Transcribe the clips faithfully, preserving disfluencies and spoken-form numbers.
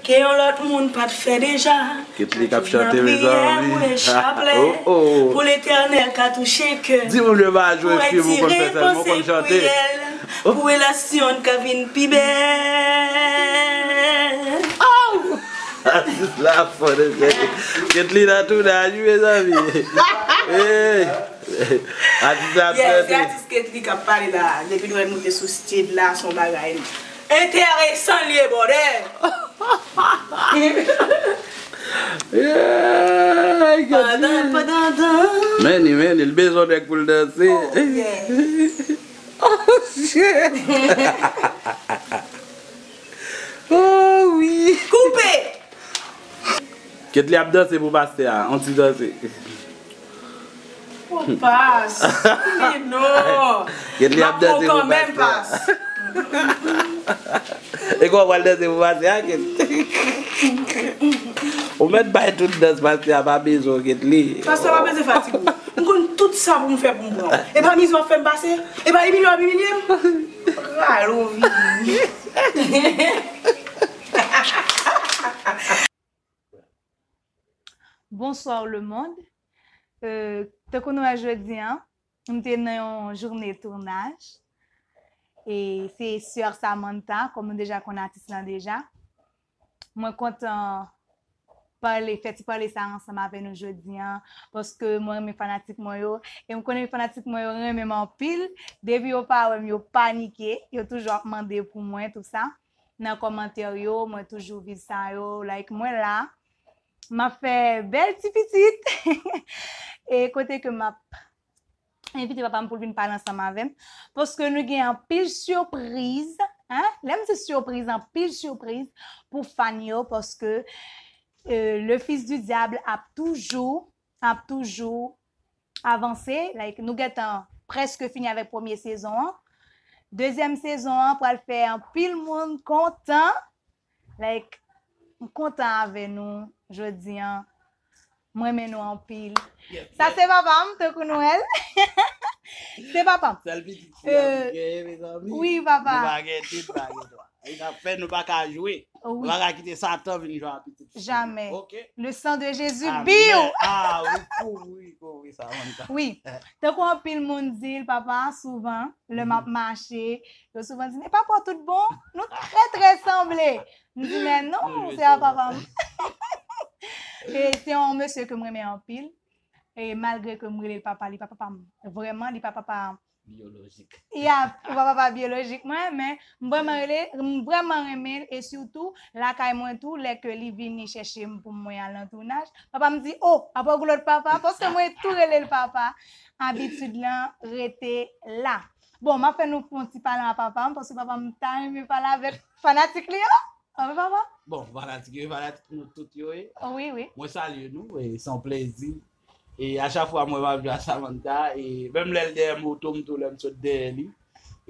Ke yon lòt moun pa t fè deja. Ketly k ap chante, mezanmi. Pou le chaplè, oh, oh, pou Letènèl ka touche kè. Di moun yo pa jwe fim, ou konn fè sèlman, ou konn chante. Pou relasyon ka vin pi bèl. Atis la fò, mesye. Ketly nan tounaj wi, mezanmi. Hey. Atis la ap chante. Yes, se atis Ketly k ap pale la. Depi nou wè l moute sou stage la, se yon bagay enteresan li ye, brother. Yeah, Ketly. Padan, padan, dan. Men li, men li, li bezwen nèg pou l danse. Oh, yeah. Oh, shit. Oh, wi. Koupe! Ketly ap danse pou pastè a, on ti danse. Oh, pas. Men non. Ketly ap danse pou pastè a. E kòman w pral danse pou pastè a, Ketly? Ou mèt bay tout dans pastè a pa bezwen w, Ketly. Pastè pa bezwen fatige w. M konn tout sa pou m fè pou m pran w. E pa mizè w ap fè m pase? E pa imilye w ap imilye m? Pral ou vini. Bonsoir le monde. Euh, tankou nou wè jodi an, m te nan yon jounen tounaj. E se sè Samantha, kòm nou deja konn atis lan deja. Mwen kontan pale, fè ti pale sa ansanm avè nou jodi an, paske mwen renmen fanatik mwen yo, e m konnen fanatik mwen yo renmen m anpil. Depi yo pa wè m, yo panike, yo toujou ap mande pou mwen, tou sa. Nan kòmantè yo, mwen toujou viv sa yo, like, mwen la. M ap fè bèl ti pitit. E kote ke m ap envite papa m pou l vin pale ansanm avè m. Paske nou gen anpil sipriz, hein? Lè m di sipriz, anpil sipriz pou fan yo, paske, euh, le fils du diable ap toujou, ap toujou avanse. Like, nou gentan prèske fini avèk premye sezon an. Dezyèm sezon an pral fè anpil moun kontan. Like, m kontan avè nou jodi an. M renmen nou anpil. Sa se papa m, tankou nou wè l. Se papa m. Sèl pitit fi a nou genyen, mezanmi. Wi, papa. Nou pa gen de, nou pa gen twa. E sa fè nou pa ka jwe. Nou pa ka kite Satan vin jwe ak pitit fi nou. Jamè. Ok? Le sang de Jésus, biw! Ah, wi, kouvri, kouvri Samantha. Wi. Tankou anpil moun di l, papa, souvan, lè m ap mache, yo souvan di m, "E papa w tout bon? Nou trè, trè sanble." M di, "Men non, se a papa m." E se yon mesye ke m renmen anpil. E malgre ke m rele l papa, li pa papa m. Vrèman, li pa papa biyolojik. Ya, li pa papa biyolojik mwen, men m vrèman rele, m vrèman renmen l, e sitou, lakay mwen tou, lè ke li vini chèche m pou mwen al nan tounaj, papa m di, "O, apa w gen lòt papa?" Paske mwen tou rele l papa. Abitid lan rete la. Bon, m ap fè nou fè yon ti pale a papa m, paske papa m ta renmen pale avèk fanatik li yo. Anpil papa. Bon, fanatik yo, fanatik nou tout yo ye. Wi, wi. Mwen salye nou, e se yon plezi. E a chak fwa mwen m ap jwe a Samantha, e menm lè l dèyè moto m tou, lè m sot dèyè li,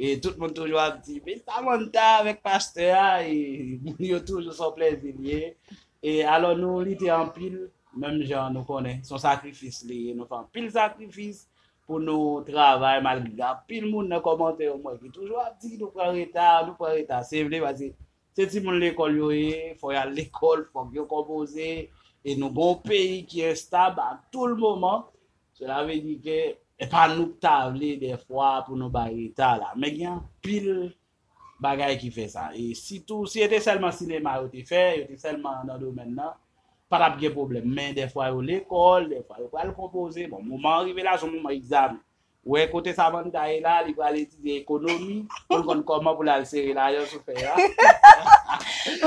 e tout moun toujou ap di, "Men Samantha avèk pastè a," e moun yo toujou se yon plezi li ye. E alò nou lite anpil, menm jan nou konnen, se yon sakrifis li ye, nou fè anpil sakrifis pou nou travay, malgre gen anpil moun nan kòmantè yo m wè ki toujou ap di, "Nou pran reta, nou pran reta." Se vre, paske se timoun lekòl yo ye, fò y al lekòl, fòk yo konpoze, e nou gen yon peyi ki enstab a tout moman. Sela vle di ke e pa nou k ta vle dèfwa pou nou bay reta la. Men gen anpil bagay ki fè sa. E sitou, si se te sèlman sinema yo te fè, yo te sèlman nan domèn nan, pa t ap gen pwoblèm. Men dèfwa yo lekòl, dèfwa yo pral konpoze. Bon, moman an rive la, se yon moman egzamen. Ou wè kote Samantha ye la, li pral etidye ekonomi, pou l konn kòman pou l al sere lajan sou fè a.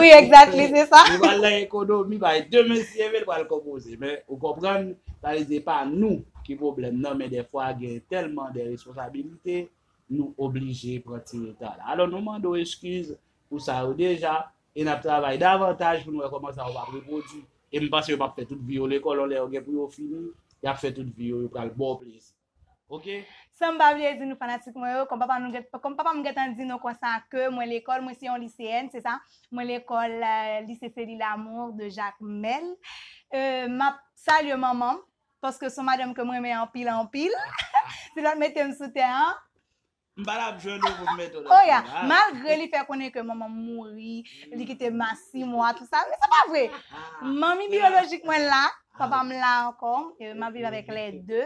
Wi, exactly, se sa. Li pral nan ekonomi, bay demen si Dye vle, li pral konpoze. Men, ou konprann, sa vle di, se pa nou ki pwoblèm nan, men dèfwa gen tèlman de responsabilite, nou oblije pran ti reta la. Alò, nou mande w eskiz pou sa yo deja, e n ap travay davantaj pou nou wè kòman sa yo p ap repwodui. E m panse yo p ap fè tout vi yo lekòl, yon lè yo gen pou yo fini, y ap fè tout vi yo, yo pral ba w plezi. Ok? San m pa bliye di nou fanatik mwen yo, kòm papa nou gen, kòm papa m gentan di nou konsa ke mwen lekòl, mwen se yon liseyèn, se sa, mwen lekòl, euh, Lycée Célie Lamour de Jacmel. Euh, m ap salye manman m, paske se yon madanm ke m renmen anpil, anpil. Se l k mete m sou tè an. M pa t ap jwenn ou pou m mete w nan Oh ya, fim, ah. Malgre li fè konnen ke manman m mouri, li kite m a sis mwa, tout sa, men se pa vre. Manmi biyolojik mwen la, papa m la ankò, e, m ap viv avèk lè de.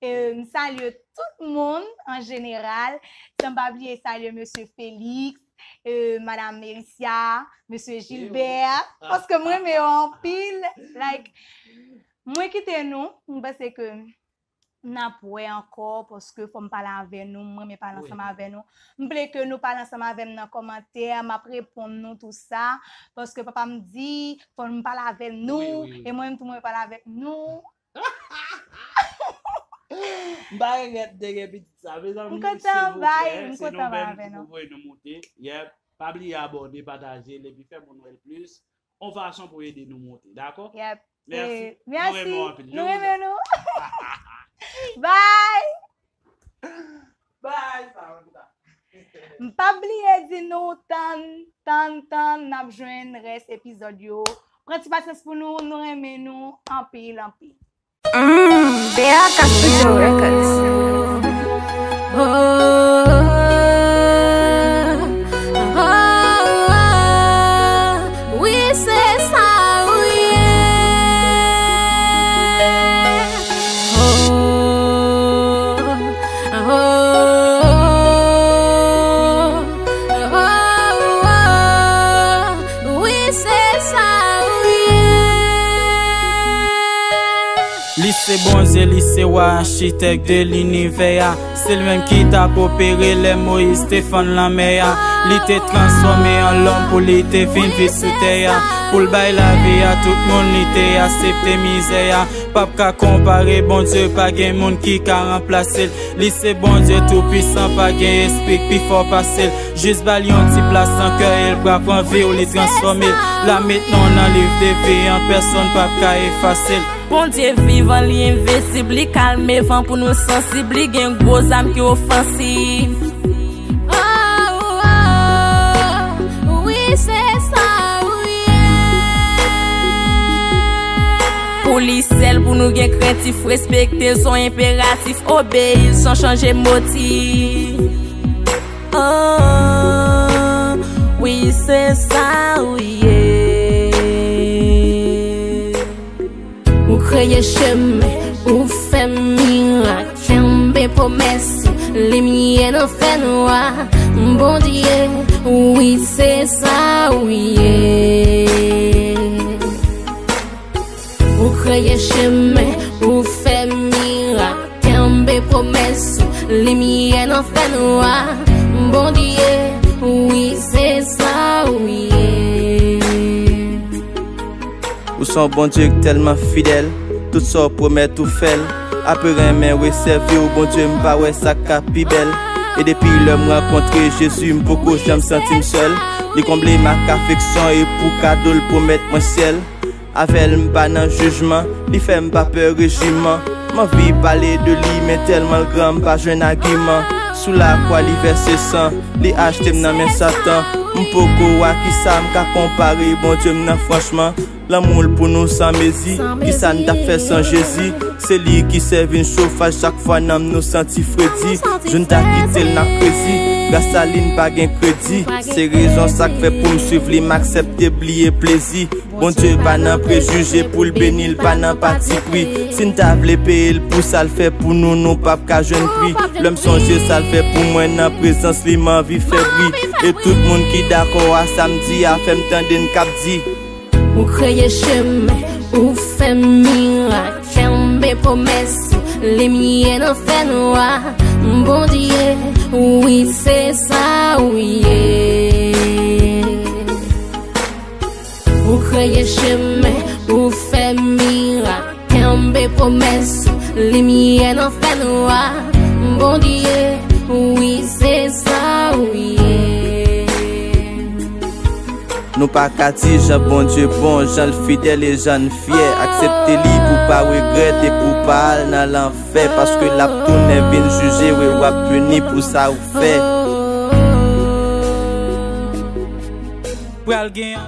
E, m salye tout moun an jeneral, san pa bliye salye mesye Felix, e, madam Mericia, mesye Gilbert, paske m renmen yo anpil. Like, mwen kite nou, m panse ke n ap wè ankò, paske fò m pale avè nou, m renmen pale ansanm avè nou. M vle ke nou pale ansanm avè m nan kòmantè, m ap reponn nou tou sa, paske papa m di, fò m pale avè nou, e mwen menm tou mwen pale avè nou. M pa regrèt de gen pitit sa, mezanmi, silvouplè, se nou menm ki pou voye nou moute. Yep. Pa bliye abòne, pataje l, epi fè moun wè l plis. Yon fason pou ede nou monte, dakò? Yep. Mèsi. Nou renmen w anpil. Nou renmen nou. Bye. Bye, Samantha. M p ap bliye di nou tann, tann, tann, n ap jwenn rès epizòd yo. Pran ti pasyans pou nou, nou renmen nou anpil, anpil. Mm, B A K Studio Records. Oh, oh, oh, oh, wi, se sa ou ye. Oh, oh, oh, oh, oh, wi, se sa ou ye. Li se Bondye, li se wa, achitèk de linivè a. Se li menm ki t ap opere lè Moyiz te fann lanmè a. Li te transfòme an lòm pou li te vin viv sou tè a. Pou l bay lavi a tout moun, li te aksepte mizè a. P ap ka konpare Bondye, pa gen moun ki ka ranplase l. Li se Bondye toupisan, pa gen espri k pi fò pase l. Jis ba l yon ti plas nan kè, e l pral pran vi w, li transfòme l. L ap met non w nan liv de vi an, pèsonn p ap ka efase l. Bondye vivan, li envensib, li kalme van pou nou sansib, li gen gwo zam ki ofansif. Oh, oh, oh, wi, se sa ou ye. Pou li sèl, pou nou gen krentif, respekte son enperatif, obeyi l san chanje motif. Oh, wi, se sa ou ye. Ou kreye chemen, ou fè mirak, kenbe pwomès ou, limyè nan fènwa. Bondye, wi, se sa ou ye. Ou kreye chemen, ou fè mirak, kenbe pwomès ou, limyè nan fènwa. Bondye, wi, se sa ou ye. Ou se yon Bondye k tèlman fidèl, tout sa w pwomèt ou fè l. Apre renmen resèvi w, Bondye, m pa wè sa k ka pi bèl. E depi lè m rankontre Jezi, m poko janm santi m sèl. Li konble m ak afeksyon e pou kado l pwomèt mwen syèl. Avè l m pa nan jijman, li fè m pa pè rejiman. M anvi pale de li, men tèlman l gran, m pa jwenn agiman. Sou lakwa, li vèse san, li achte m nan men Satan. M poko wè kisa m ka konpare Bondye m nan, franchman. Lanmou l pou nou san mezi, kisa n t ap fè san Jezi? Se li ki sèvi n chofaj chak fwa nanm nou santi fredi. Jou n ta kite l, n ap krezi. Gras a li, n pa gen kredi. Se rezon sa k fè pou m swiv li, m aksepte bliye plezi. Bondye pa nan prejije, pou l beni l pa nan patipri. Si n ta vle peye l pou sa l fè pou nou, nou p ap ka jwenn pri. Lè m sonje sa l fè pou mwen, nan prezans li m anvi fè bri. E tout moun ki dakò a sa m di a, fè m tande n k ap di. Ou kreye chemen, ou fè mirak, kenbe pwomès ou, limyè nan fènwa. Bondye, wi, se sa ou ye. Ou kreye chemen, ou fè mirak, kenbe pwomès ou, limyè nan fènwa. Bondye, wi, se sa ou ye. Nou pa ka di jan Bondye bon, jan l fidèl e jan n fyè. Aksepte li pou pa regrèt e pou pa al nan lanfè. Paske l ap tounen vin jije w e w ap pini pou sa ou fè. Pral gen